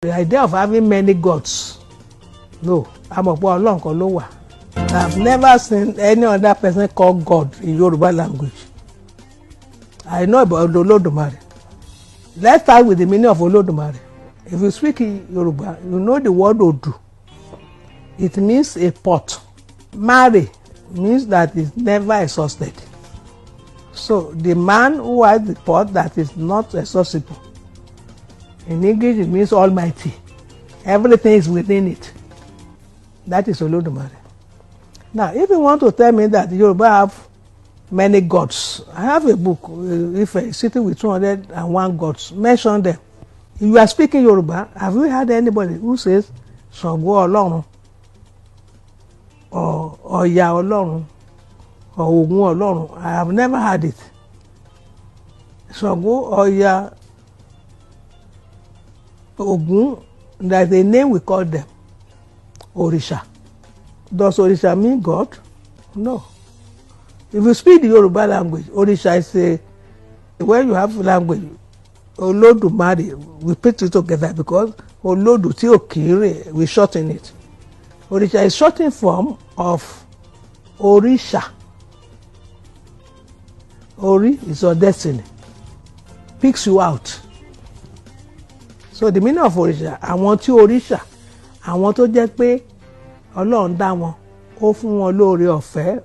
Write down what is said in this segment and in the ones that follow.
The idea of having many gods, no. A mọ̀ pé Ọlọ́run kan ló wà. I've never seen any other person called God in Yoruba language. I know about Olódùmarè. Let's start with the meaning of Olódùmarè. If you speak Yoruba, you know the word Odu. It means a pot. Mare means that is never exhausted. So the man who has the pot that is not exhaustible. In English, it means Almighty. Everything is within it. That is Olódùmarè. Now, if you want to tell me that Yoruba have many gods, I have a book, if a city with 201 gods, mention them. If you are speaking Yoruba, have you heard anybody who says Ṣàngó Ọlọ́run or Ọya Ọlọ́run or Ògún Ọlọ́run? I have never heard it. Ṣàngó, Ọya, Ògún, there's a name we call them, Òrìṣà. Does Òrìṣà mean God? No. If you speak the Yoruba language, Òrìṣà is a, when you have language, Olódùmarè, we put it together because Olódù tí ò kéré, we shorten it. Òrìṣà is shortened form of Orisha. Ori is your destiny. Picks you out. So the meaning of Òrìṣà, àwọn tí Oríṣà, àwọn tó jẹ́ pé Ọlọ́run dá wọn, ó fún wọn lóore ọ̀fẹ́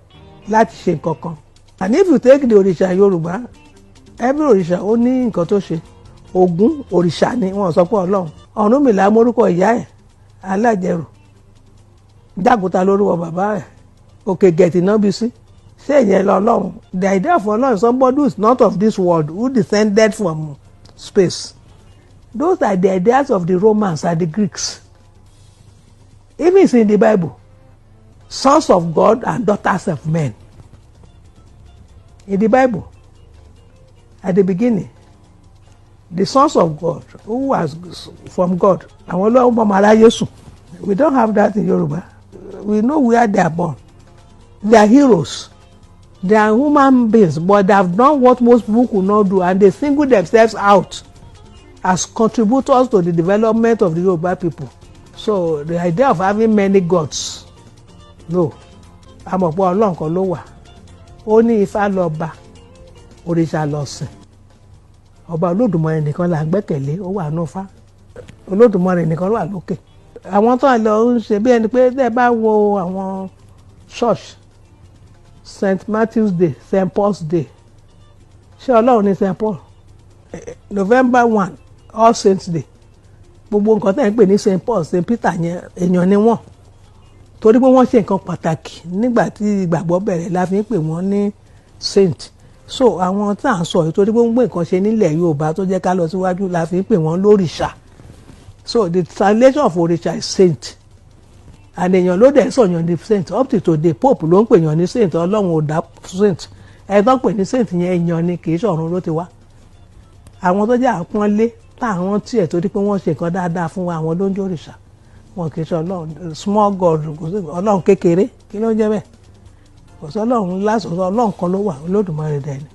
láti ṣe nǹkan kan. And if you take the òrìṣà Yorùbá, every òrìṣà ó ní nǹkan tó ṣe. Ògún òrìṣà ni, wọ́n sọ pé Ọlọ́run. Ọ̀rúnmìlà mórúkọ ìyá ẹ̀, Alájẹrù. Jágùtà lórúkọ bàbá ẹ̀, Òkè Gẹ̀tì náà bí sí. Ṣé ìyẹn lọ Ọlọ́run? The idea of Ọlọ́run is somebody who is not of this world, who descended from space. Those are the ideas of the Romans and the Greeks. Even it's in the Bible. Sons of God and daughters of men. In the Bible, at the beginning, the sons of God, who was from God, àwọn ló ń bọ́ ọmọ aráyé sùn. We don't have that in Yoruba. We know where they are born. They are heroes. They are human beings, but they have done what most people could not do, and they single themselves out as contributors to the development of the Yoruba people. So the idea of having many gods, no. A mọ̀ pé Ọlọ́run kan ló wà. Ó ní Ifá lọ́ba, òrìṣà lọ̀sìn. Ọba Olódùmarè nìkan là ń gbẹ́kẹ̀lé, ó wà nínú Ifá. Olódùmarè nìkan ló wà lókè. Àwọn tó ń lọ ń ṣe bí ẹni pé tẹ́ ẹ bá wo àwọn church, St. Matthew's Day, St. Paul's Day, ṣé Ọlọ́run ní St. Paul? November 1, All Saints Day, gbogbo nǹkan tẹ́ ń pè ní St. Paul, St. Peter yẹn, èèyàn ni wọ́n, torí pé wọ́n ṣe nǹkan pàtàkì nígbà tí ìgbàgbọ́ bẹ̀rẹ̀ la fi ń pè wọ́n ní saint. So àwọn tá à ń sọ yìí, torí pé wọ́n gbé nǹkan ṣe nílẹ̀ Yorùbá tó jẹ́ ká lọ síwájú, la fi ń pè wọ́n lórìṣà. So the translation of òrìṣà is saint, and èèyàn ló dẹ̀ sọ̀yàn ní saint. Up to today, Pope ló ń pè yàn ní saint. Ọlọ́run ò dá saint. Ẹ̀ tó ń pè ní saint yẹn, èèyàn ni, kì í ṣọ̀run ló ti wá. Àwọn tó jẹ́ àpọ́nlé táwọn tiẹ̀ torí pé wọ́n ṣe nǹkan dáadáa fún wa, àwọn ló ń jẹ́ òrìṣà. Wọn kì í ṣe Ọlọ́run. Small god, kò sí Ọlọ́run kékeré. Kí ló ń jẹ́ bẹ́ẹ̀? Kò sí Ọlọ́run ńlá, sọ̀rọ̀ Ọlọ́run kan ló wà, Olódùmarè dẹ̀ ni.